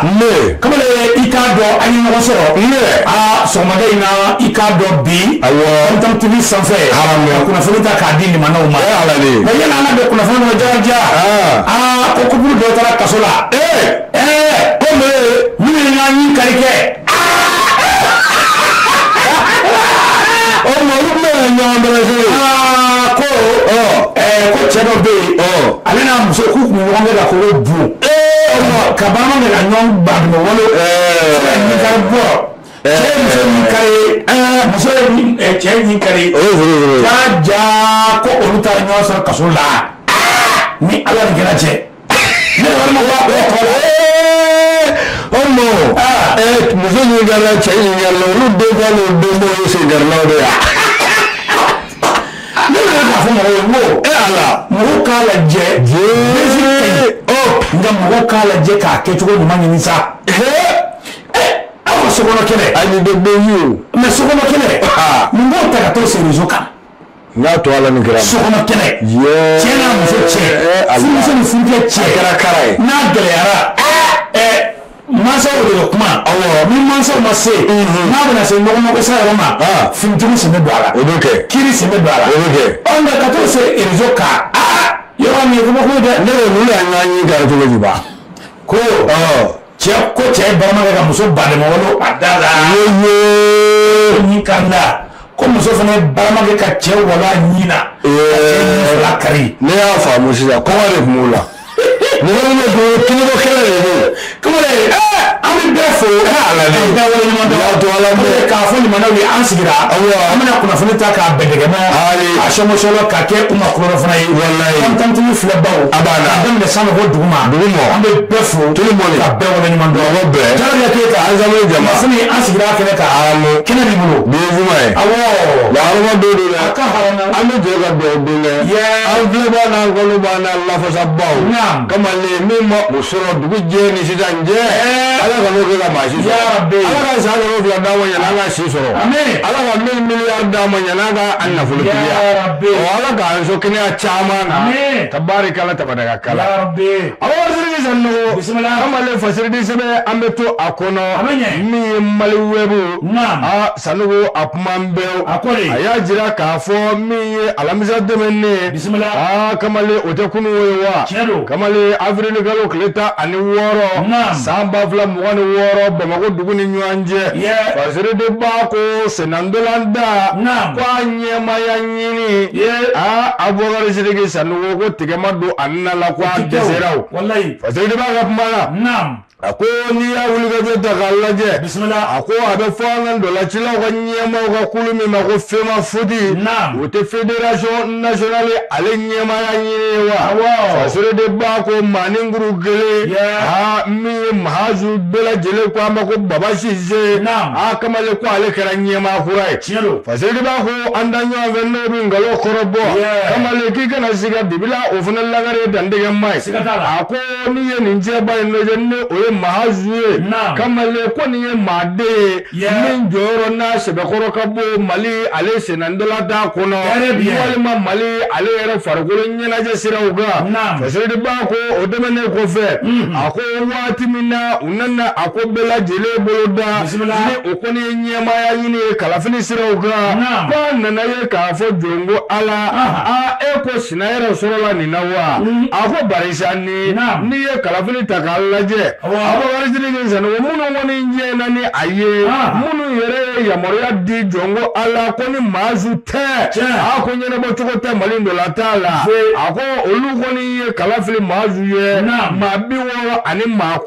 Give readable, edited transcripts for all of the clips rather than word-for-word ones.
Ne Kamalen, i k'a dɔn an ye ɲɔgɔn sɔrɔ. Ne Aa, sɔgɔmada in na, i k'a dɔn bi. Awɔ. Tam TV sanfɛ. Haramu. Ka kunnafoni ta k'a di limanaw ma. E Ala de. Mais yanni an ka don kunnafoni kɔnɔ, Jara. Ah. Aa, ko couple dɔ taara kaso la. Ee. Ɛɛ. Ko mun? Minnu ye ɲɔgɔn ɲin kari kɛ. O ma, olu tun bɛ ka ɲɔgɔn bɛrɛ. Aa, ko ɛɛ, ko cɛ dɔ bɛ yen. Ale n'a muso, k'u tun bɛ ɲɔgɔn kɛ ka koro dun. Ee. Ka barama kɛ ka ɲɔgɔn badumɛ wolo. Ɛɛ. Ɲin kari bɔ. Cɛ ye muso ɲin kari. Muso ye cɛ ɲin kari. O ye furu furu ye. Jaa jaa, ko olu taara ɲɔgɔn sɔrɔ kaso la. Ni Ala ni kɛra cɛ. Ne yɛrɛ ma bɔ a bɛɛ tɔ la. O ma, ee, muso ɲin karila, cɛ ɲin karila, olu den fa n'u denbaw ye senkarilaw de ye. Ne yɛrɛ k'a fɔ mɔgɔw ye, n ko. E Ala. Mɔgɔw k'a lajɛ. Bezi ka ɲi. Nka mɔgɔw k'a lajɛ k'a kɛcogo ɲuman ɲini sa. Aw ka sokɔnɔ kɛlɛ. Ayi, nin tɛ bezi o. Mais sokɔnɔ kɛlɛ. Mun b'o ta ka t'o se réseau kan? N y'a to Ala ni kira ma. Sokɔnɔ kɛlɛ. Yee. Cɛ n'a muso cɛ. Ala. Furumuso ni furukɛ cɛ. A kɛra kara ye. N'a gɛlɛyara. Mansaw de bɛ kuma. Awɔ. Ni mansaw ma se. N'a bɛna se ɲɔgɔn sa yɔrɔ ma. Finitigiw sen bɛ don a la. O bɛ kɛ. Kiiri sen bɛ don a la. O bɛ kɛ. Ɔ, nka ka t'o se réseau kan. Aa, yɔrɔ min ye kabako ye dɛ. Ne ko, ninnu y'a ɲɔgɔn ɲin kari cogo di ba? Ko cɛ, ko cɛ ye barama kɛ ka muso baden wolo a da la. Ye. Ɲin kari la. Ko muso fana ye barama kɛ ka cɛ wala ɲin na. Ka cɛ ɲin fila kari. Ne y'a faamu sisan, kɔngɔ de tun b'u la. Mɔgɔ min bɛ don, kiniko kɛlɛ de bɛ yen. Kamalen, an bɛ bɛɛ fo. Ala de. Ka bɛɛ waleɲuman dɔn. Y'a to Ala bɛɛ. K'a fɔ limanaw ye, an sigira. Awɔ. An bɛna kunnafoni ta k'a bɛn dɛgɛmɛ. Ayi. K'a sɔmɔ-sɔlɔ k'a kɛ u ma kulɔrɔ fana ye. Walayi. Tam TV filɛbaw. A banna. K'a daminɛ sanfɛ fo duguma. Duguma. An bɛ bɛɛ fo. Tulu mɔni. Ka bɛɛ waleɲuman dɔn. Mɔgɔ bɛɛ. Jarabi Keyita. An jama. Kunnafoni, an sigira a kɛnɛ kan. Haramu. Kɛnɛ b'i bolo. Bi ye juma ye. Awɔ. Wa harama don don dɛ. A ka haramu. An bɛ jɛ ka dugawu don dɛ. Yeah. An filɛbaa n'an kalobaa n'an lafasabaw. Naam. Kamalen min ma o sɔrɔ dugu jɛ ni sisan cɛ. Ala ka n'o kɛ ka maa si sɔrɔ. Ya Rabbi. Ala ka san 700 d'an ma ɲan'an ka si sɔrɔ. Amin. Ala ka mille miliyari d'an ma ɲan'an ka an nafolotigiya. Ya Rabbi. Ɔ, Ala k'an so kɛnɛya caman na. Amin. Ka barikala tabadaga kala. Ya Rabbi. Abubakar Sidiki Sanogo. Bisimila. Kamalen, fasiridi sɛbɛn, an bɛ to a kɔnɔ. A bɛ ɲɛ. Min ye Mali Web. Naam. Aa, Sanogo, a kuma bɛɛ. A ko de. A y'a jira k'a fɔ min ye alamisa tɛmɛnen. Bisimila. Aa, kamalen, o tɛ kunun ye wa? Tiɲɛ don. Kamalen, avril kalo tile 16. Naam. San 2026, Bamakɔ dugu ni ɲɔgɔn cɛ. Yeah. Fasiridi ba ko sennantolan da. Naam. Ko a ɲɛmaya ɲini. Yeah. Aa, Abubakar Sidiki Sanogo ko tigɛ ma don a na la, ko a dɛsɛra o. Walayi. Fasiridi b'a ka kuma la. Naam. A ko n'i y'a wulikajɔ ta k'a lajɛ. Bisimila. A ko a bɛ fɔ an ka ntolacilaw ka ɲɛmaaw ka kulu min ma ko FEMAFOOT. Naam. O tɛ fédération nationale ale ɲɛmaaya ɲini wa? Awɔ. Fasiridi ba ko maaninkuru kelen. Yeah. Aa, min ye Mahazu bɛɛ lajɛlen ko a ma ko Baba Sise. Naam. Aa, kamalen, ko ale kɛra ɲɛmaa kura ye. Tiɲɛ don. Fasiridi b'a ko an da ɲɔgɔn fɛ n'o bɛ nkalon kɔrɔ bɔ. Yeah. Kamalen, k'i kana siga dibila, o fana lagare dantigɛ ma ye. Siga t'a la. A ko n'i ye nin cɛba in lajɛ, ni o ye Mahazu ye. Naam. Kamalen, ko nin ye maaden ye. Yeah. Min jɔyɔrɔ n'a sɛbɛkɔrɔ ka bon Mali ale sennantolantan kɔnɔ. Très bien. Walima Mali ale yɛrɛ farikolo ɲɛnajɛ siraw kan. Naam. Fasiridi ba ko o tɛmɛnen kɔfɛ. A ko waati min na u nana a ko bɛɛ lajɛlen bolo da. Bisimila. Ni o kɔni ye ɲɛmaaya ɲini ye kalafili siraw kan. Naam. Ko a nana ye k'a fɔ jɔn ko Ala. Aha. Aa, e ko sina yɛrɛ sɔrɔla nin na wa? A ko barisa ni Naam. n'i ye kalafili ta k'a lajɛ. Awɔ. Abubakar Sidiki Sanogo, minnu kɔni jɛna ni a ye. Ah. Minnu yɛrɛ ye yamaruya di jɔn ko Ala ko ni Mahazu tɛ. Tiɲɛ. A ko ɲɛnabɔ cogo tɛ Mali ntolantan la. Fe. A ko olu kɔni ye kala fili Mahazu ye. Naam. Maa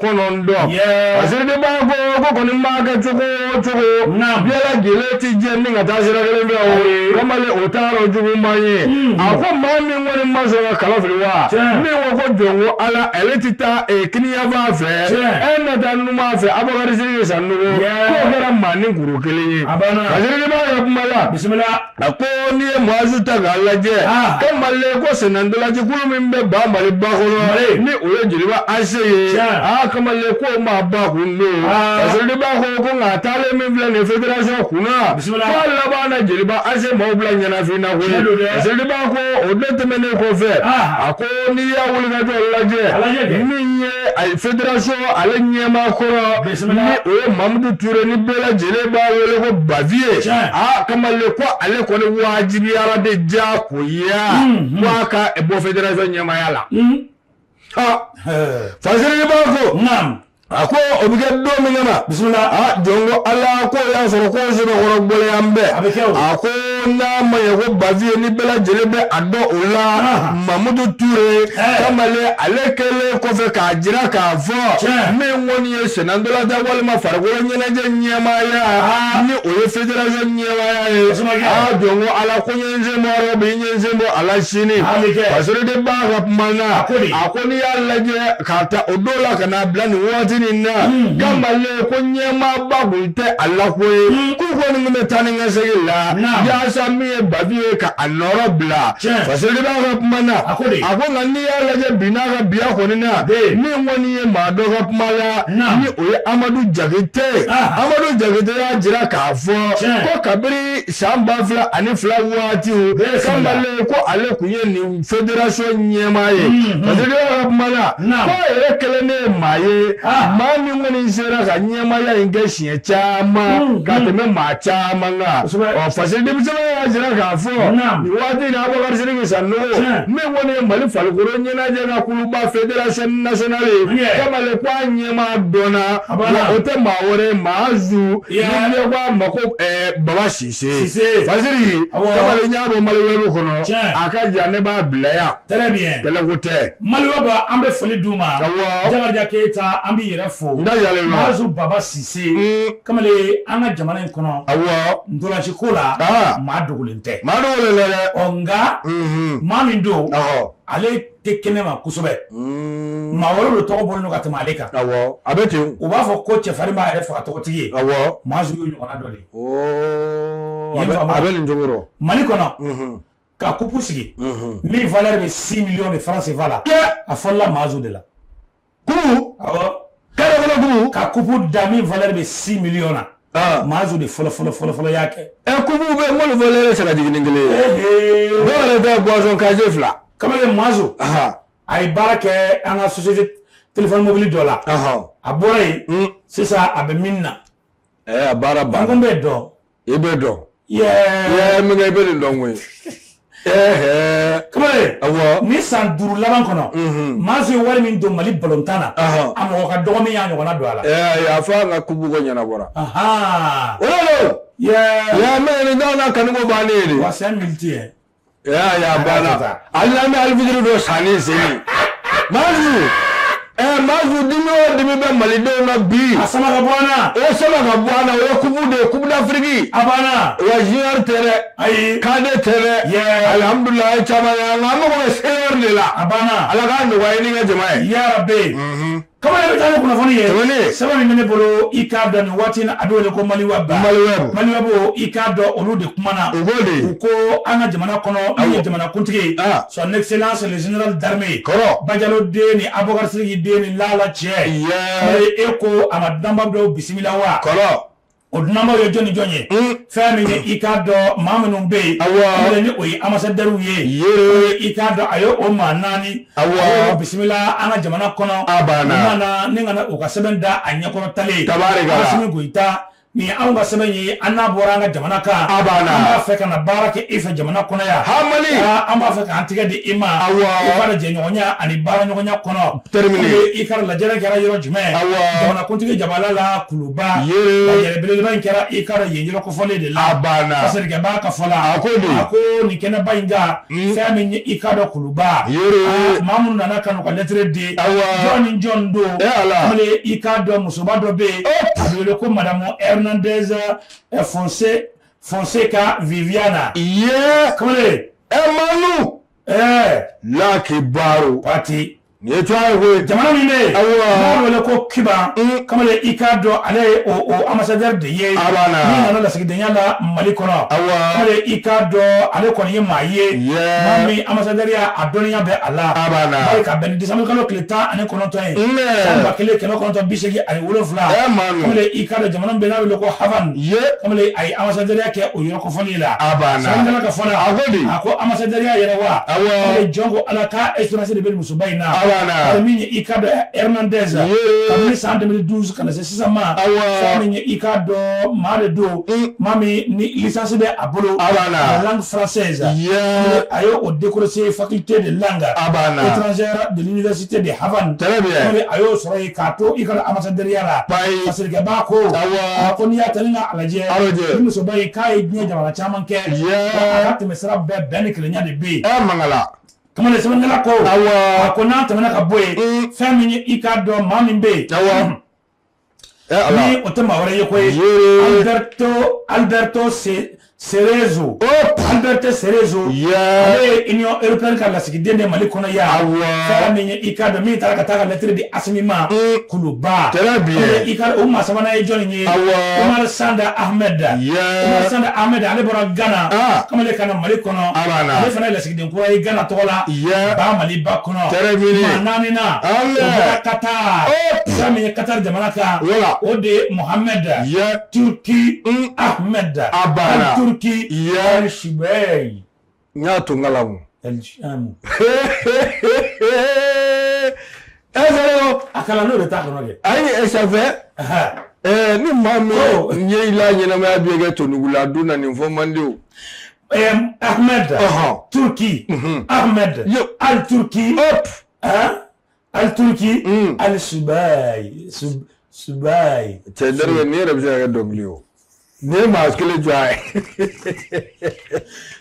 69. Yeah. Fasiridi ba ko ko kɔni maa kɛ cogo o cogo. Naam. Bɛɛ lajɛlen ti jɛ ni ka taa sira kelen fɛ o. Kamalen, o t'a dɔn juguman ye. A ko maa min kɔni ma sɔn ka kala fili wa? Tiɲɛ. Min ko ko jɔn ko Ala ale ti taa kiniyanfan fɛ. Tiɲɛ. E na taa numan fɛ, Abubakar Sidiki Sanogo. Yeah. K'o kɛra maa ni kuru kelen kelen ye. A banna. Fasiridi b'a ka kuma la. Bisimila. A ko n'i ye Muazu ta k'a lajɛ. Kamalen ko sennantolacikulu min bɛ ba Maliba kɔnɔ. Ni o ye Joliba AC ye. Aa kamalen ko maaba kun don. Fasiridi b'a ko ko nka a taalen min filɛ nin ye fédération kunna. Bisimila. K'a laban na Joliba AC maaw bila ɲɛnafin na koyi. Tiɲɛ don dɛ. Fasiridi b'a ko o de tɛmɛnen kɔfɛ. A ko n'i y'a wulikajɔ lajɛ. A lajɛ kɛ. Min ye ayi fédération ale ɲɛmaa kɔrɔ. Bisimila. Ni o ye Mamudu Ture ni bɛɛ lajɛlen b'a wele ko Baviye. Tiɲɛ. Aa kamalen ko ale kɔni wajibiyara de diyagoya. Ko a ka bɔ fédération ɲɛmaaya la. Ha Fasiridi b'a ko. Naam. A ko o bɛ kɛ don min kama. Bisimila. A jɔn ko Ala ko y'a sɔrɔ ko sɛbɛkɔrɔ gɛlɛya bɛɛ. A bɛ kɛ o. A ko n'a ma ɲɛ ko Baviye ni bɛɛ lajɛlen bɛ a dɔn o la. Mamudu Ture. Kamalen ale kɛlen kɔfɛ k'a jira k'a fɔ. Tiɲɛ. Min kɔni ye sennantolatan walima farikolo ɲɛnajɛ ɲɛmaaya. Ni o ye fédération ɲɛmaaya ye. Kosɛbɛ. A jɔn ko Ala ko n ye n sen bɔ yɔrɔ bi n ye n sen bɔ a la sini. A bɛ kɛ. Fasiridi b'a ka kuma na. A ko de. A ko n'i y'a lajɛ k'a ta o don la ka n'a bila nin waati nin na. Kamalen ko ɲɛmaaba kun tɛ a la koyi. K'u kɔni tun bɛ taa ni ka segin la. Naam. Yaasa min ye Baviye ka a nɔrɔ bila. Tiɲɛ. Fasiridi b'a ka kuma na. A ko de. A ko nka n'i y'a lajɛ bi n'a ka biya kɔni na. Bee. Min kɔni ye maa dɔ ka kuma la. Naam. Ni o ye Amadu Jakite. Amadu Jakite y'a jira k'a fɔ. Tiɲɛ. Ko kabini san 2002 waatiw. Bee sɔrɔla. Kamalen ko ale kun ye nin fédération ɲɛmaa ye. Fasiridi b'a ka kuma la. Naam. Ko a yɛrɛ kɛlen ne ye maa ye. Maa min kɔni sera ka ɲɛmaaya in kɛ siɲɛ caman. Ka tɛmɛ maa caman kan. Kosɛbɛ. Ɔ Fasiridi denmisɛnnin y'a jira k'a fɔ. Naam. Nin waati in na Abubakar Sidiki Sanogo. Tiɲɛ. Min kɔni ye Mali farikolo ɲɛnajɛ ka kuluba fédération nationale ye. Yeah. Kamalen ko a ɲɛmaa dɔnna. A banna. Wa o tɛ maa wɛrɛ ye Maazu. Yeah. Ni ne ko a ma ko Baba Sise. Sise. Fasiri. Awɔ. Kamalen n y'a bɔ Maliweb kɔnɔ. Tiɲɛ. A ka jan ne b'a bila yan. Très bien. Kɛlɛko tɛ. Maliweb an bɛ foli d'u ma. Awɔ. Jakarija Keyita an b'i yɛrɛ fo. N da yalen nɔ. Maazu Baba Sise. Kamalen an ka jamana in kɔnɔ. Awɔ. Ntolanci ko la. Ah. Maa dogolen tɛ. Maa dogolen tɛ dɛ. Ɔ nka. Maa min don. Ɔhɔ. Ale tɛ kɛnɛ ma kosɛbɛ. Maa wɛrɛw de tɔgɔ bɔlen don ka tɛmɛ ale kan. Awɔ. A bɛ ten. U b'a fɔ ko cɛfarin b'a yɛrɛ faga tɔgɔtigi ye. Awɔ. Maazu y'o ɲɔgɔnna dɔ de ye. Oo. I ye faamu A bɛ nin cogo rɔ. Mali kɔnɔ. Ka coupe sigi. Min valeur bɛ 6 millions de francs CFA la. A fɔlɔla Maazu de la. Kupu. Awɔ. Kare kɔnɔ kupu. Ka coupe da min valeur bɛ 6 millions na. Maazu de fɔlɔ fɔlɔ fɔlɔ fɔlɔ y'a kɛ. Ɛ kupu bɛ yen m'olu valeur sara jigin ni kelen ye. Dɔw yɛrɛ ta ye boisson casier 2. Kamalen Maazu. A ye baara kɛ an ka société téléphone mobile dɔ la. A bɔra yen. Sisan a bɛ min na. Ɛ a baara An banna. ko n bɛ dɔn. I bɛ dɔn. Yɛɛ. I ye min kɛ i bɛ nin dɔn koyi. Ɛhɛɛ. Kamalen. Awɔ. Ni san 5 laban kɔnɔ. Maazu ye wari min don Mali balontan na. A mɔgɔ ka dɔgɔ min y'a ɲɔgɔnna don a la. Ɛ ayi a fɔ an ka kupu ko ɲɛnabɔra. O de don. Yɛɛ. Yaa mɛ nin t'anw na kanuko bannen ye de. Wa c'est un multi hein. Ɛ ayi a banna. Hali n'an bɛ alifitiri dɔ sanni sen. Maazu. Ɛ Maazu dimi o dimi bɛ malidenw na bi. A sama ka bɔ an na. O sama ka bɔ an na o ye kupu de ye coupe d'Afrique. A banna. Wa junior tɛ dɛ. Ayi. Cadet tɛ dɛ. Yɛɛ. Alihamudulilayi a ye caman kɛ nka an mago bɛ senior de la. A banna. Ala k'a nɔgɔya i ni ka jama ye. Yarabi. Kamalen bɛ taa ni kunnafoni ye. Tɛmɛnen. Sɛbɛn min bɛ ne bolo i k'a dɔn nin waati in na a bɛ wele ko Maliweb. Maliweb. Maliweb i k'a dɔn olu de kumana. U ko de. U ko an ka jamana kɔnɔ min ye jamanakuntigi ye. Son excellence le général d'armée. Kɔrɔ. Bajalo den ni Abubakar Sidiki den ni Lala cɛ. Yɛɛ. E ko a ma dunanba dɔw bisimila wa. Kɔrɔ. O dunanbaw ye jɔn ni jɔn ye. Fɛn min ye i k'a dɔn maa minnu bɛ yen. Awɔ. Ni o ye ambassadeurs ye. Yee. I k'a dɔn a ye o maa 4. Awɔ. A y'o bisimila an ka jamana kɔnɔ. A banna. U nana ni ka na u ka sɛbɛn da a ɲɛkɔrɔ talen. Tabarikala. Asimi Goyita nin ye anw ka sɛbɛn ye an n'a bɔra an ka jamana kan. A banna. An b'a fɛ ka na baara kɛ e fɛ jamana kɔnɔ yan. Ha Mali. Aa, an b'a fɛ k'an tɛgɛ di i ma. Awɔ. I ka jɛɲɔgɔnya ani baaraɲɔgɔnya kɔnɔ. Terminé. I ka lajɛrɛ kɛra yɔrɔ jumɛn. Awɔ. Jamanakuntigi jabala la Kuluba. Yee. Lajɛrɛ belebeleba in kɛra i ka yen yɔrɔ kofɔlen de la. A banna. Fasarikɛba ka fɔ la. A ko di. A ko nin kɛnɛba in kan. Fɛn min ye i ka dɔn Kuluba. Yee. Aa, maa minnu nana ka n'u ka lettre di. Awɔ. Jɔn ni jɔn don. Eh Ala. Kamalen i k'a dɔn musoba dɔ bɛ yen. A bɛ wele ko madame Hernandez Fonseca Viviana. Yee. Kamalen. Ɛ Manu. Ɛɛ. Lakibaru. Waati. Nin ye cogoya ye koyi. Jamana min bɛ yen. Awɔ. N'a bɛ wele ko Cuba. Kamalen i k'a dɔn ale ye o ambassadeur de ye. A banna. Min nana lasigidenya la Mali kɔnɔ. Awɔ. Kamalen i k'a dɔn ale kɔni ye maa ye. Yeah. Maa min ambassadeur ya a dɔnniya bɛ a la. A banna. Bari ka bɛn ni décembre kalo tile 19 ye. Nɛ. San 1987. Ɛ maa min. Kamalen i k'a dɔn jamana min bɛ yen n'a bɛ wele ko Havane. Ye. Kamalen a ye ambassadeur ya kɛ o yɔrɔ kofɔlen la. A banna. Sɛbɛnnikɛla ka fɔ la. A ko di? A ko ambassadeur ya yɛrɛ wa. Awɔ. Kamalen jɔn ko Ala k'a expérience de bɛ musoba in na. A banna. Bari min ye i k'a dɔn Hernandez. Ye. Kabini san 2012 ka na se sisan ma. Awɔ. Fɛn min ye i k'a dɔn maa de don. Maa min ni licence bɛ a bolo. A banna. En langue française. Ye. A ye o décroché faculté de langue. A banna. Étrangère de l'université de Havane. Très bien. Kamalen a y'o sɔrɔ yen k'a to i ka dɔn ambassadeur ya la. Payi. Fasirikɛba ko. Awɔ. A ko n'i y'a ta ni k'a lajɛ. A lajɛ. Ni musoba in k'a ye diɲɛ jamana caman kɛ. Ye. Wa a ka tɛmɛsira bɛɛ bɛn ni kelenya de bɛ yen. Ɛ mangala. Kamalen sɛbɛnnikɛla ko. Awɔ. A ko n'an tɛmɛna ka bɔ yen. Fɛn min ye i k'a dɔn maa min bɛ yen. Awɔ. Ɛ Ala. Ni o tɛ maa wɛrɛ ye koyi. Ye. Alberto Cerezo. Hop. Alberto Cerezo. Ye. Ale ye Union européenne ka lasigiden de Mali kɔnɔ yan. Awɔ. Fɛn min ye i k'a dɔn min taara ka taa ka lettre di Asimi ma. Kuluba. Très bien. Kamalen i ka o maa sabanan ye jɔnni ye. Awɔ. Umar Sanda Ahmed. Ye. Umar Sanda Ahmed ale bɔra Ghana. Ah. Kamalen ka na Mali kɔnɔ. A banna. Ale fana ye lasigiden kura ye Ghana tɔgɔ la. Ye. Ba Mali ba kɔnɔ. Très bien. Maa naaninan. Allez. O bɔra Qatar. Hop. Fɛn min ye Qatar jamana kan. Voilà. O de ye Mohamed. Ye. Turki Ahmed. A banna. Al Turki. Ye. Al Shibay. N y'a to n ka la o. El Sham. Ɛ Sanogo. A kalan n'o de t'a kɔnɔ kɛ. Ayi ɛ ça fait. Ɛɛ ni maa Oh. min ye i la ɲɛnamaya bɛɛ kɛ tonugula dun na nin fɔ man di o. Ahmed. Ɔhɔn. Turki. Ahmed. Yo. Al Turki. Hop. Hein? Al Turki. Al Subay. Subay. Cɛ Dɛrɛbɛ nin yɛrɛ bɛ se ka kɛ dɔnkili ye o. Nin ye maa kelen jɔ a ye.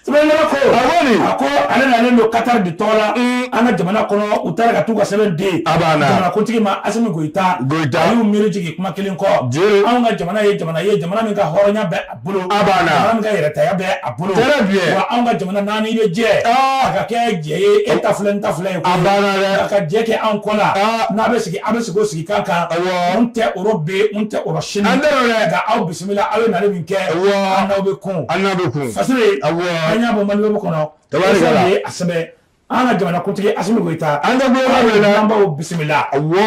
Sɛbɛnnikɛla ko. A ko di? A ko ale nalen don Qatar de tɔgɔ la. An ka jamana kɔnɔ u taara ka t'u ka sɛbɛn di. A banna. Jamanakuntigi ma Asimi Goyita. Goyita. A y'u miiri jigin kuma kelen kɔ. Jere. Anw ka jamana ye jamana ye jamana min ka hɔrɔnya bɛ a bolo. A banna. Jamana min ka yɛrɛtaya bɛ a bolo. Très bien. Wa anw ka jamana naani bɛ jɛ. Ah. A ka kɛ jɛ ye e ta filɛ n ta filɛ ye. A banna dɛ. A ka jɛ kɛ anw kɔ la. Ah. N'a bɛ sigi a bɛ sigi o sigikan kan. Awɔ. N tɛ o rɔ bi n tɛ o rɔ sini. An tɛ o dɛ. Nka aw bisimila aw ye nali min kɛ. Awɔ. An n'aw bɛ kun. An n'a bɛ kun. Fasire. Awɔ. An y'a bɔ Mali web kɔnɔ. Tabarikala. Fɛn min ye a sɛbɛn an ka jamanakuntigi Asimi Goyita. An tɛ kulonkɛ bilen dɛ. An b'aw bisimila. Awɔ.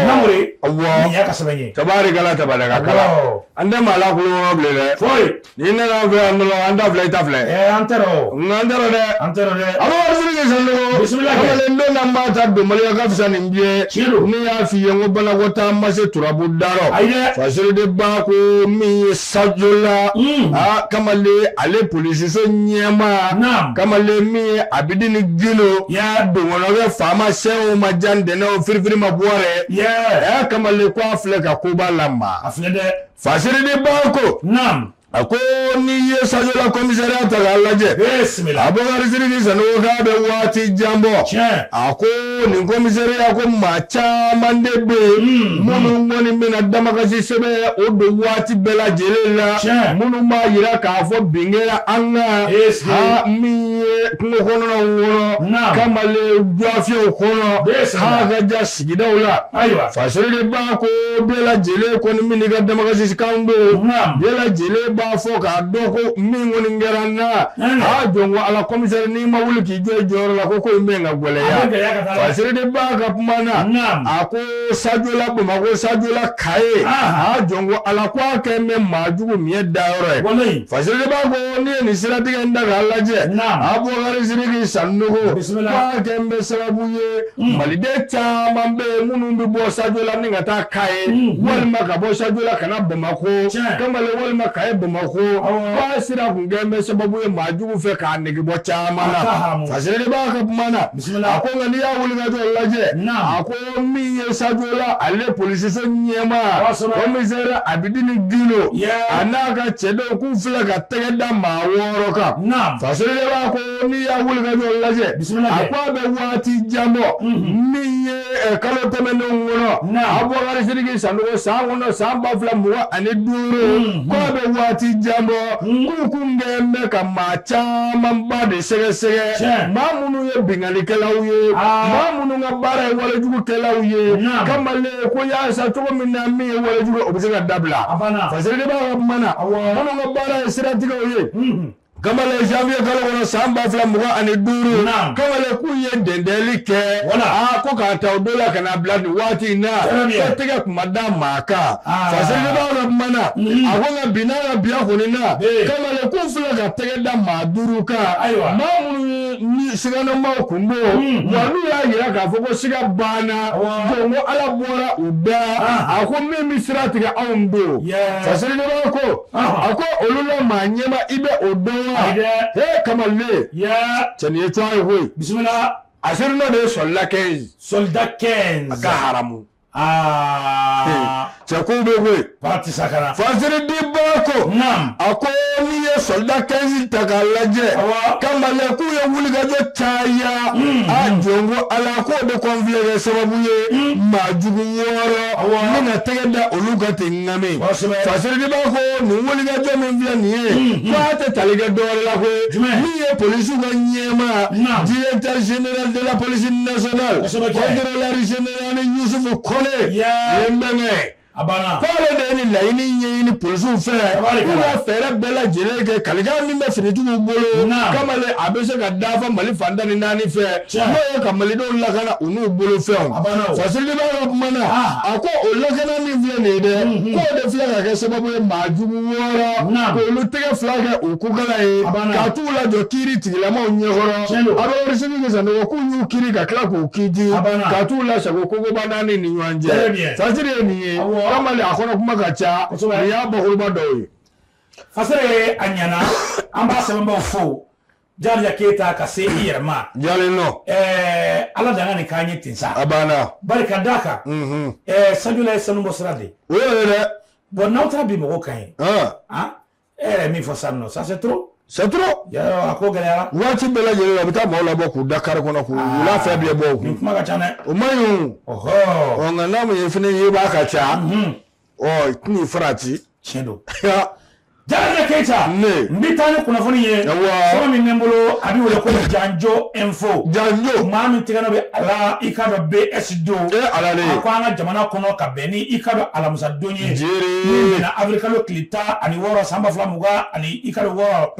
Namori. Awɔ. Nin y'a ka sɛbɛn ye. Tabarikala tabarikala. Awɔ. An tɛ maa la kulonkɛ bilen dɛ. Foyi. N'i nana an fɛ yan dɔrɔn an ta filɛ i ta filɛ. Ɛɛ an tɛ o. Nka an tɛ o dɛ. An tɛ o dɛ. Abubakar Sidiki Sanogo. Bisimila kɛ. Kamalen don n'an b'a ta don Mali ka fisa nin biye. Tiɲɛ don. Ne y'a f'i ye n ko banakɔtaa ma se turabu da rɔ. Ayi dɛ. Fasiri de ba ko min ye Sajola. Aa kamalen ale polisiso ɲɛmaa. Naam. Kamalen min ye Abidini Gindo. Ya. Donkɔnɔkɛ faama sɛw ma ja ntɛnɛn o firifiri ma bɔ dɛ. Yɛ. Ɛ kamalen ko a filɛ ka koba lama. A filɛ dɛ. Fasiri de ba ko. Naam. A ko n'i ye Sajola commissariat ta k'a lajɛ. Bisimila. Abubakar Sidiki Sanogo k'a bɛ waati jan bɔ. Tiɲɛ. A ko nin commissariat ko maa caman de bɛ yen minnu kɔni bɛna damakasi sɛbɛn o don waati bɛɛ lajɛlen la. Tiɲɛ. Minnu b'a jira k'a fɔ bin kɛra an kan. Esi. Ha min ye kungo kɔnɔnaw kɔnɔ. Naam. Kamalen gafew kɔnɔ. Bisimila. Ha ka ja sigidaw la. Ayiwa. Fasiri de b'a ko bɛɛ lajɛlen kɔni min n'i ka damakasi kan don. Naam. Bɛɛ lajɛlen b'a fɔ k'a dɔn ko min kɔni kɛra n na. Naam. Aa jɔn ko Ala commissaire n'i ma wuli k'i jɔ i jɔyɔrɔ la ko ko in bɛ ka A bɛ gɛlɛya. gɛlɛya ka taa dɛ. Fasiri de b'a ka kuma na. Naam. A ko Sajola Bamakɔ Sajola Kaye. Ah. Aa jɔn ko Ala ko a kɛ bɛ maajugu miɲɛ dayɔrɔ ye. Walayi. Fasiri de b'a ko n'i ye nin siratigɛ in ta k'a lajɛ. Naam. Abubakar Sidiki Sanogo. Bisimila. K'a kɛ bɛ sababu ye. Maliden caman bɛ yen minnu bɛ bɔ Sajola ni ka taa Kaye. Walima ka bɔ Sajola ka na Bamakɔ. Tiɲɛ. Kamalen walima Kaye Bamakɔ. Awɔ. K'a sira kun kɛ bɛ sababu ye maajugu fɛ k'a nege bɔ caman A ka na. haramu. Fasiri de b'a ka kuma na. Bisimila. A ko nka n'i y'a wuli ka jɔ lajɛ. Naam. A ko min ye Sajola ale polisiso ɲɛmaa. Kosɛbɛ. Commissaire Abidini Gindo. Yeah. A n'a ka cɛdenw k'u filɛ ka tɛgɛ da maa 6 kan. Naam. Fasiri de b'a ko n'i y'a wuli ka jɔ lajɛ. Bisimila A kɛ. ko a bɛ waati jan bɔ. Min ye kalo tɛmɛnenw kɔnɔ. Naam. Abubakar Sidiki Sanogo san kɔnɔ san 2025. K'a bɛ waati waati jan bɔ, k'u kun kɛlen bɛ ka maa camanba de sɛgɛsɛgɛ, maa minnu ye binkannikɛlaw ye, maa minnu ka baara ye walejugukɛlaw ye. Kamalen ko yaasa cogo min na min ye walejugu o bɛ se ka dabila. Fasiriba ka kuma na, minnu ka baara ye siratigɛw ye, kamalen janvier kalo kɔnɔ san 2025, kamalen k'u ye dɛndɛli kɛ. Aa, ko k'a ta o don la ka na bila nin waati in na, ko tɛgɛ kun ma da maa kan. Fasiriba ka kuma na, a ko nka bi n'a ka biya kɔni na, kamalen k'u filɛ ka tɛgɛ da maa 5 kan, maa minnu ye ni siganamaw kun don, wa n'u y'a jira k'a fɔ ko siga banna, ko Ala bɔra u da, a ko min bɛ sira tigɛ anw don. Fasiriba ko, a ko olu la maa ɲɛma i bɛ o dɔn wa? He kamalen, cɛ nin ye tɔgɔ ye koyi. Bisimila. A seri de ye soldat 15. Soldat 15. A ka haramu. Cɛ kow bɛ koyi. Parti sakara. Fasiridiba ko. A ko n'i ye soldat 15 ta k'a lajɛ, kamalen k'u ye wulikajɔ caya. A jɔn ko Ala k'o de kɔn filɛ kɛ sababu ye maa jugu 6 ni ka tɛgɛ da olu kan ten ŋami. Fasiridiba ko nin wulikajɔ min filɛ nin ye, k'a tɛ tali kɛ dɔwɛrɛ la koyi, min ye polisiw ka ɲɛmaa, directeur général de la police nationale, contrôleur général Yusufu Kone, ye n bɛnkɛ. K'ale de ye nin laɲini ɲɛɲini polisiw fɛ, k'u ka fɛɛrɛ bɛɛ lajɛlen kɛ kalikan min bɛ finitigiw bolo, kamalen a bɛ se ka dafa Mali fan 14 fɛ, n'o ye ka malidenw lakana u n'u bolofɛnw. Fasiridiba ka kuma na, a ko o lakana min filɛ nin ye dɛ, k'o de filɛ ka kɛ sababu ye maa jugu 6 k'olu tɛgɛ 2 kɛ u kukala ye, ka t'u lajɔ kiiri tigilamaw ɲɛkɔrɔ. Abubakar Sidiki Sanogo k'u y'u kiiri ka tila k'u kiiti, ka t'u lasago kogoba 4 ni ɲɔgɔn cɛ. Fasiri ye nin ye. Kamalen a kɔnɔ kuma ka ca, nin y'a bakuruba dɔw ye. Fasiri a ɲɛna, an b'a sɛbɛnbaw fo. Jariya Keyita ka se i yɛrɛ ma. Jalen nɔ. Ala dan ka nin k'an ye ten sa. A banna. Bari ka d'a kan. Sajula ye sanu bɔ sira de. O y'o ye dɛ. Bon n'aw taara bi mɔgɔw kan ye. E yɛrɛ ye min fɔ sisan nɔ, ça c'est trop. C'est trop. Yarɔ a ko gɛlɛyara. Waati bɛɛ lajɛlen la u bɛ taa maaw labɔ k'u da kari kɔnɔ k'u wula fɛn bɛɛ bɔ u kun. Nin kuma ka ca dɛ. O man ɲi o. Ɔ nka n'a mun ye fɛnɛ ye b'a ka ca. Ɔ i tɛn'i farati. Tiɲɛ don. Jariya Keyita. Ne. N bɛ taa ni kunnafoni ye. Sɔrɔ min bɛ n bolo a bɛ wele ko Janjo Info. Janjo. Maa min tɛgɛ nɔ bɛ a la i k'a dɔn BS don. E Ala de. A ko an ka jamana kɔnɔ ka bɛn ni i k'a dɔn alamisa don ye. Jere. Min bɛnna avril kalo tile 16 san 2026.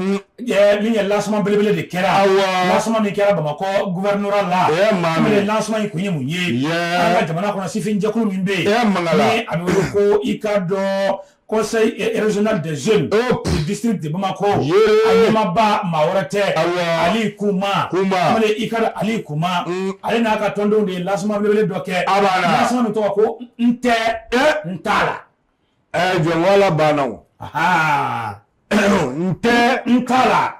Min ye lancement belebele de kɛra. Awɔ. Lancement min kɛra Bamakɔ gouvernorat la. E maa min. Lancement in kun ye mun ye? An ka jamana kɔnɔ sifin jɛkulu min bɛ yen. E mangala. Ni a bɛ wele ko i k'a dɔn Conseil régional des jeunes du district de Bamako. A ɲɛmaaba maa wɛrɛ tɛ, Ali Kuma. I ka Ali Kuma, ale n'a ka tɔndenw de ye lancement belebele dɔ kɛ. Lancement min tɔgɔ ko n tɛ n t'a la. Jɔn ko Ala banna o. N tɛ n t'a la.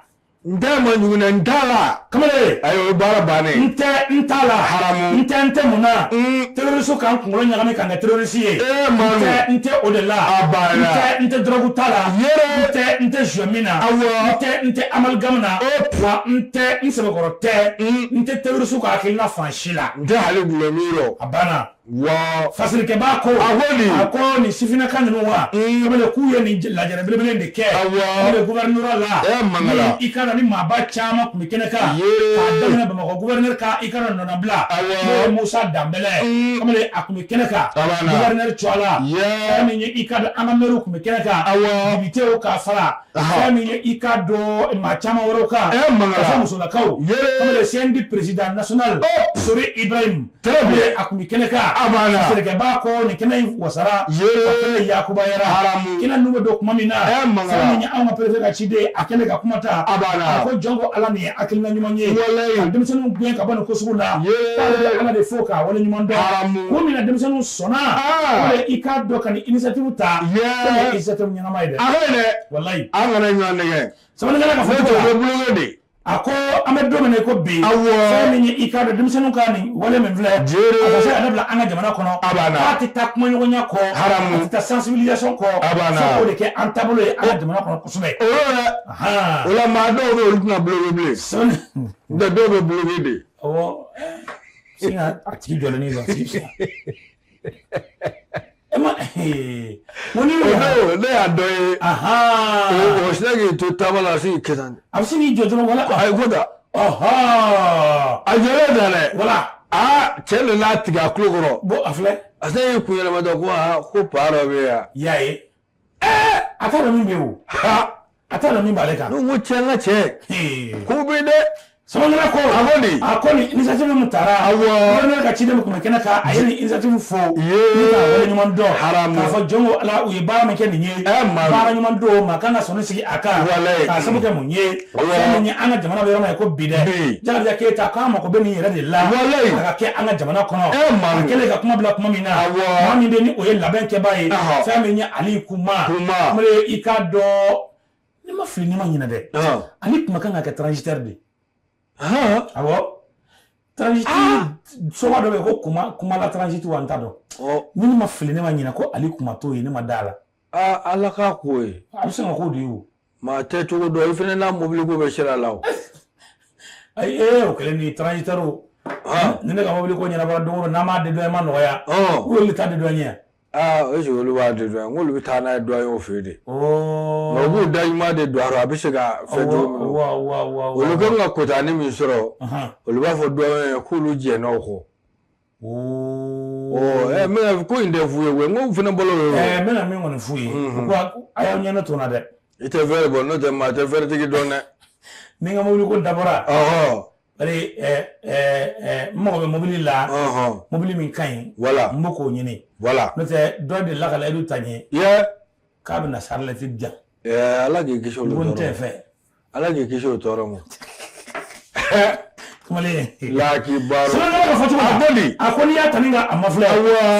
N tɛ ma jugu n t'a la. Kamalen. Ayi o ye baara bannen. N tɛ n t'a la. Haramu. N tɛ n tɛ mun na. Terroriste k'an kunkolo ɲagami k'an kɛ terroriste ye. Maa n tɛ o de la. A banna. N tɛ n tɛ drogue ta la. Yɛrɛ. N tɛ n tɛ joint min na. Awɔ. N tɛ n tɛ amalgame na. Wa n tɛ n sɛbɛkɔrɔ tɛ. N tɛ terroriste ka hakilina fan si la. N tɛ hali gulɔ min rɔ. A banna. Wa Fasirikɛbaa ko a ko nin a ko nin sifinnaka ninnu wa kamalen k'u ye nin lajɛrɛ belebele de kɛ. Awɔ. Kamalen gouvernorat la. Mangala. I ka na ni maaba caman tun bɛ kɛnɛ kan. K'a daminɛ Bamakɔ gouverneur ka i ka na nɔnabila. Awɔ. N'o ye Musa Danbɛlɛ. Kamalen a tun bɛ kɛnɛ kan. A banna. Gouverneur Cuala. Fɛn min ye i ka dɔn an ka maire tun bɛ kɛnɛ kan. Awɔ. Député k'a fara. Fɛn min ye i ka dɔn maa caman wɛrɛw kan. Mangala. Ka fɔ musolakaw. Kamalen CND président national. Sori Ibrahim. Très bien. A tun bɛ kɛnɛ kan. A banna. Fasirikɛbaa ko nin kɛnɛ in wasara. Yere. A yakubayara. Haramu. Kɛnɛ ninnu bɛ don tuma min na. Mangala. Fɛn min ye anw ka préfet ka ciden a kɛlen ka kuma ta. A banna. A ko jɔn ko Ala nin ye hakilina ɲuman ye. Walayi. Ka denmisɛnninw gɛn ka bɔ nin ko sugu la. Yere. K'ale bɛ Ala de fo k'a wale ɲuman dɔn. Haramu. Ko min na denmisɛnninw sɔnna. Ko i k'a dɔn ka nin initiative ta. Yee. Ko nin ye initiative ɲɛnama ye dɛ. A ka ɲi dɛ. Walayi. An kana ɲɔgɔn nɛgɛ. Sɛbɛnnikɛla ka fɔ Ne cogo tun la. bɛ bloqué de. A ko an bɛ don min na i ko bi. Awɔ. Fɛn min ye i k'a dɔn denmisɛnninw ka nin wale min filɛ. Jere. A ka se ka dabila an ka jamana kɔnɔ. A banna. K'a tɛ taa kumaɲɔgɔnya kɔ. Haramu. A tɛ taa sensibilisation kɔ. A banna. Fo k'o de kɛ an taabolo ye an ka jamana kɔnɔ kosɛbɛ. O y'o dɛ. O la maa dɔw bɛ yen olu tɛna bloqué bilen. Sɛbɛnni. N'o tɛ dɔw bɛ bloqué de. Awɔ. Sin ka a tigi jɔlen don a tigi bɛ se ka. E ma. Ko ni o ne y'a dɔ ye, o sinna k'i to taama la, a se k'i kɛ tan. A bɛ se k'i jɔ dɔrɔn, wala. A ye ko ta. A jɔlen ta dɛ. Wala. Aa, cɛ nana tigɛ a tulo kɔrɔ. Bon, a filɛ. A se y'i kun yɛlɛma dɔrɔn ko aa, ko pa dɔ bɛ yan. I y'a ye. A t'a dɔn min bɛ yen o. A t'a dɔn min b'ale kan. Ne ko cɛ, n ka cɛ. Ko bɛ dɛ. Sɛbɛnnikɛla ko. A ko di? A ko nin initiative min tara. Gouverneur ka ciden min tun bɛ kɛnɛ kan, a ye nin initiative fo. Ni k'a waleɲuman dɔn. Haramu. K'a fɔ jɔn ko Ala, u ye baara min kɛ nin ye. Maa. Baara ɲuman don, maa kan ka sɔnni sigi a kan. Walayi. K'a sababu kɛ mun ye? Fɛn min ye an ka jamana bɛ yɔrɔ min na ko bi dɛ. Bi. Jakarija Keyita k'an mako bɛ nin yɛrɛ de la. Walayi. A ka kɛ an ka jamana kɔnɔ. Maa. A kɛlen ka kuma bila kuma min na. Maa min bɛ ni o ye labɛn kɛbaa ye. Fɛn min ye Ali Kuma. Kuma. Kamalen, i k'a dɔn ni ma fili, ni ma ɲinɛ dɛ. Ali kuma kan ka kɛ transitaire de ye. Awɔ, transit soba dɔ bɛ yen ko kuma kuma la transit wa, n t'a dɔn. Ni ne ma fili, ne ma ɲinɛ ko Ali Kuma t'o ye, ne ma da la. Aa, Ala k'a ko ye. A bɛ se ka k'o de ye o. Maa tɛ cogo dɔn, i fana n'a mobili ko bɛ sira la o. Ayi, ee, o kɛlen ni transitaire, ni ne ka mobili ko ɲɛnabɔra don o don, n'an m'a dédouaner, ma nɔgɔya. U y'olu ta dédouaner. Aa, est-ce que olu b'a dédouaner? N k'olu bɛ taa n'a ye douanier fɛ yen de. Nka u b'u daɲuman de don a rɔ, a bɛ se ka fɛn cogo min na. Olu kan ka kotani min sɔrɔ, olu b'a fɔ douanier ye k'olu jɛnna o kɔ. Ɔ, n bɛna ko in tɛ f'u ye koyi, n ko fana bolo ye. N bɛna min kɔni f'u ye, u ko a y'aw ɲɛnɛ to n na dɛ. I tɛ fɛrɛ bɔ, n'o tɛ maa tɛ fɛrɛtigi dɔn dɛ. Ni n ka mobili ko dabɔra. Bari n mago bɛ mobili la. Mobili min ka ɲi. Wala. N b'o k'o ɲini. Wala. N'o tɛ, dɔ delila ka layidu ta n ye. K'a bɛna sarilɛti di yan. Ala k'i kisi olu tɔɔrɔ ma. N ko n tɛ fɛ. Ala k'i kisi o tɔɔrɔ ma. Kamalen. Laki baro. Sɛbɛnnikɛla ka fɔ cogo la. A ko di? A ko n'i y'a ta ni ka a mafilɛ.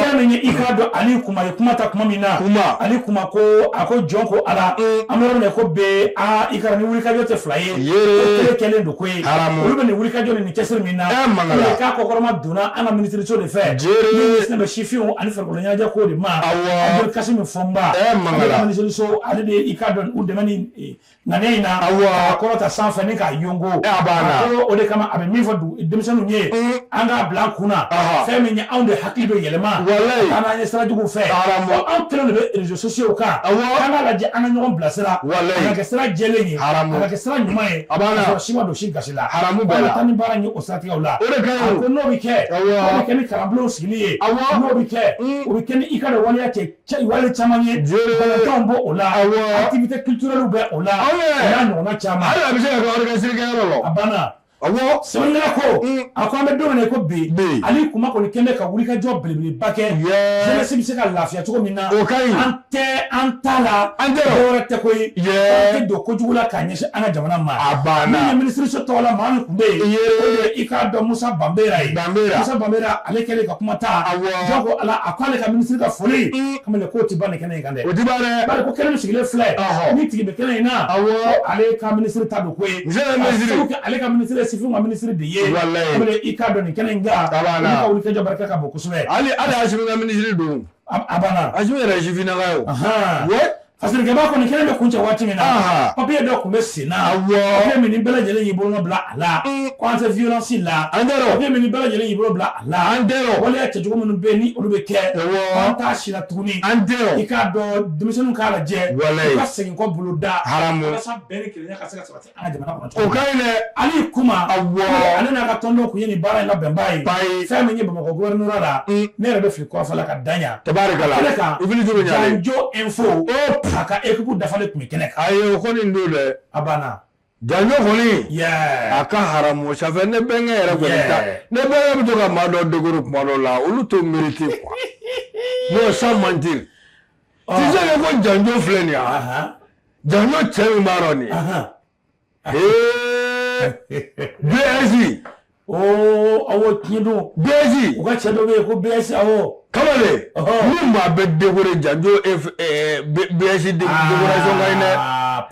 Fɛn min ye, i k'a dɔn Ali Kuma ye kuma ta kuma min na. Kuma. Ali Kuma ko, a ko jɔn ko Ala. An bɛ yɔrɔ min na ko bi, aa, i ka ni wulikajɔ tɛ fila ye. Ko kelen kɛlen don ko ye. Haramu. Olu bɛ nin wulikajɔ ni nin cɛsiri min na. Mangala. K'a kɔkɔrɔma donna an ka minisiriso de fɛ. Jere. Min ɲɛsinnen bɛ sifinw ani farikolo ɲɛnajɛ ko de ma. Abdul Kasim Fɔnba. Mangala. Ale ka minisiriso, ale de i k'a dɔn u dɛmɛ ni ŋaniya in na. K'a kɔrɔta sanfɛ ni k'a yongo. A banna. A ko o de kama a bɛ min fɔ denmisɛnninw ye. An k'a bila an kun na. Fɛn min ye, anw de hakili bɛ yɛlɛma. Walayi. An n'an ye sira juguw fɛ. Haramu. Anw kelen de bɛ réseaux sociaux kan. An k'a lajɛ, an ka ɲɔgɔn bilasira. Walayi. A ka kɛ sira jɛlen ye. Haramu. A ka kɛ sira ɲuman ye. A banna. Ka sɔrɔ si ma don si gasi la. Haramu bɛɛ la. An ka taa ni baara in ye o siratigɛw la. O de ka ɲi. A ko n'o bɛ kɛ. N'o bɛ kɛ ni kalanbulonw sigili ye. N'o bɛ kɛ. O bɛ kɛ ni i ka dɔn waleya cɛ wale caman ye. Balontanw b'o o la. Activité culturelle bɛ o la. O n'a ɲɔgɔnna caman. Hali a bɛ se ka kɛ orchestre kɛyɔrɔ la. A banna. Awɔ. Sɛbɛnnikɛla ko, a ko an bɛ don min na i ko bi, Ali Kuma kɔni kɛlen bɛ ka wulikajɔ belebeleba kɛ. Jeunesse bɛ se ka lafiya cogo min na. O ka ɲi. An tɛ an ta la. An tɛ. Dɔwɛrɛ tɛ koyi. An tɛ don kojugu la k'a ɲɛsin an ka jamana ma. A banna. Min ye minisiriso tɔgɔ la maa min tun bɛ yen. O de ye i k'a dɔn Musa Banbera ye. Banbera. Musa Banbera, ale kɛlen ka kuma ta. Jɔn ko Ala, a k'ale ka minisiri ka foli. Kamalen, k'o tɛ ban nin kɛnɛ in kan dɛ. O tɛ ban dɛ. Bari ko kɛnɛ min sigilen filɛ. Ni tigi bɛ kɛnɛ in na. Ko ale ka minisiri ta don koyi. Minisiri. K'a sababu kɛ ale ka minisiri ye sifinw ka minisiri de ye. Walayi. Kamalen, i k'a dɔn nin kɛnɛ in kan. A banna. Olu ka wulikajɔ barika ka bon kosɛbɛ. Hali Asimi ka minisiri don. A banna. Asimi yɛrɛ ye sifinnaka ye o. Fasirikɛba kɔni, kɛnɛ bɛ kuncɛ waati min na, papiye dɔ tun bɛ sen na. Papiye min ni bɛɛ lajɛlen y'i bolonɔ bila a la. Ko an tɛ violence la. An tɛ. Papiye min ni bɛɛ lajɛlen y'i bolo bila a la. An tɛ. Waleya cɛjugu minnu bɛ yen ni olu bɛ kɛ. An t'a si la tuguni. An tɛ. I k'a dɔn denmisɛnninw k'a lajɛ. Walayi. U ka segin kɔ bolo da. Haramu. Walasa bɛn ni kelenya ka se ka sabati an ka jamana kɔnɔ. O ka ɲi dɛ. Ali Kuma. Ale n'a ka tɔndenw tun ye nin baara in labɛnbaa ye. Bayi. Fɛn min ye Bamakɔ gouvernorat la. Ne yɛrɛ bɛ fili kɔfɛ la ka dan yan. Tabarikala. Kɛnɛ kan. I fili cogo ɲalen. Janjo info. A ka équipe dafalen tun bɛ kɛnɛ kan. Ayi, o kɔni don dɛ. A banna. Janjo kɔni. A ka haramu safɛ ne bɛnkɛ yɛrɛ kɔni ta. Ne bɛnkɛ bɛ to ka maa dɔw décorer kuma dɔw la, olu t'o mériter quoi. Non, sans mentir. Tu sais que ko janjo filɛ nin ye. Janjo cɛ min b'a dɔn nin ye. BSI. Awɔ, tiɲɛ don. BSI. U ka cɛ dɔ bɛ yen ko BSI, awɔ. Kamalen, ni maa bɛ décorer, janjo BSI décoration ka ɲi dɛ.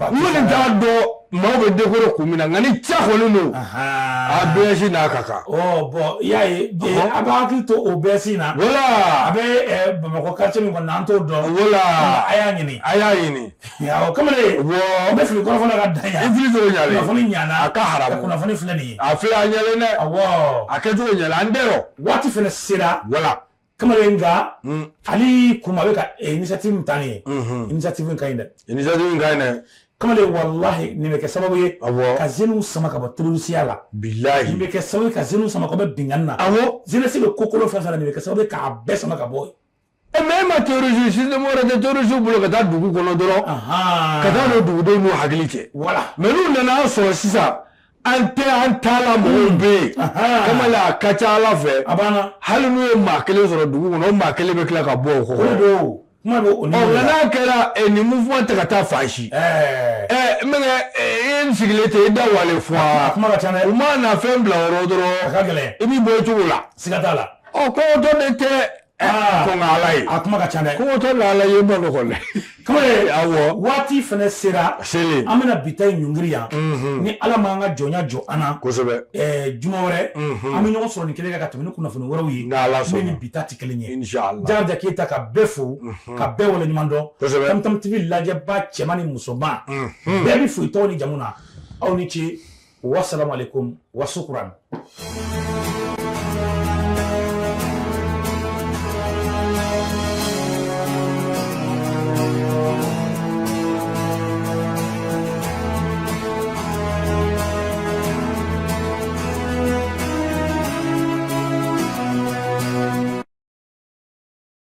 N kɔni t'a dɔn maaw bɛ décorer kun min na, nka ni cɛ kɔni don, a BSI n'a ka kan. Ɔ bɔn, i y'a ye, a b'a hakili to o BSI na. Wala. A bɛ Bamakɔ quartier min kɔnɔ, an t'o dɔn. Wala. A y'a ɲini. A y'a ɲini. Awɔ, kamalen. Awɔ. N bɛ fili kɔrɔfɔ la ka dan yan. I fili cogo ɲalen. Kunnafoni ɲana. A ka haramu. Kunnafoni filɛ nin ye. A filɛ, a ɲalen dɛ. Awɔ. A kɛcogo ɲalen, an tɛ. Waati fɛnɛ sera. Wala. Kamalen nka Ali Kuma bɛ ka initiative min ta nin ye, initiative in ka ɲi dɛ. Initiative in ka ɲi dɛ. Kamalen, walahi, nin bɛ kɛ sababu ye ka jeunes sama ka bɔ terrorisiya la. Bilahi. Nin bɛ kɛ sababu ye ka jeunes sama ka bɔ binkanni na. Jeunesse bɛ ko kolon fɛn fɛn na, nin bɛ kɛ sababu ye k'a bɛɛ sama ka bɔ yen. Mais e ma terroriste, système wɛrɛ tɛ terroriste bolo ka taa dugu kɔnɔ dɔrɔn ka taa don dugudenw n'u hakili cɛ. Voilà. Mais n'u nana an sɔrɔ sisan, an tɛ an ta la, mɔgɔw bɛ yen. Kamalen, a ka ca Ala fɛ. A banna. Hali n'u ye maa kelen sɔrɔ dugu kɔnɔ, o maa kelen bɛ tila ka bɔ o kɔ. O de don. Kuma bɛ o niveau la. Nka n'a kɛra nin mouvement tɛ ka taa fan si. N bɛ e sigilen tɛ i da wale fɔ. A kuma ka ca dɛ. U ma na fɛn bila yɔrɔ dɔrɔn. A ka gɛlɛn. I b'i bɔ i cogo la. Siga t'a la. Ɔ, kɔngɔtɔ de tɛ. Kɔn ka Ala ye. A kuma ka ca dɛ. Kɔngɔtɔ la Ala ye ma nɔgɔn dɛ. Kamalen, waati fɛnɛ sera. Seli. An bɛna bi ta in ɲɔngiri yan. Ni Ala m'an ka jɔnya jɔ an na. Kosɛbɛ. Juma wɛrɛ, an bɛ ɲɔgɔn sɔrɔ nin kelen kan ka tɛmɛ ni kunnafoni wɛrɛw ye. N'Ala sɔnna. Min ni bi ta tɛ kelen ye. Inshallah. Jakarija Keyita ka bɛɛ fo, ka bɛɛ waleɲuman dɔn. Kosɛbɛ. Tam Tam TV lajɛba cɛman ni musoman. Bɛɛ bɛ fo i tɔgɔ ni jamu na. Aw ni ce. Wassalamu alaikum wa shukran.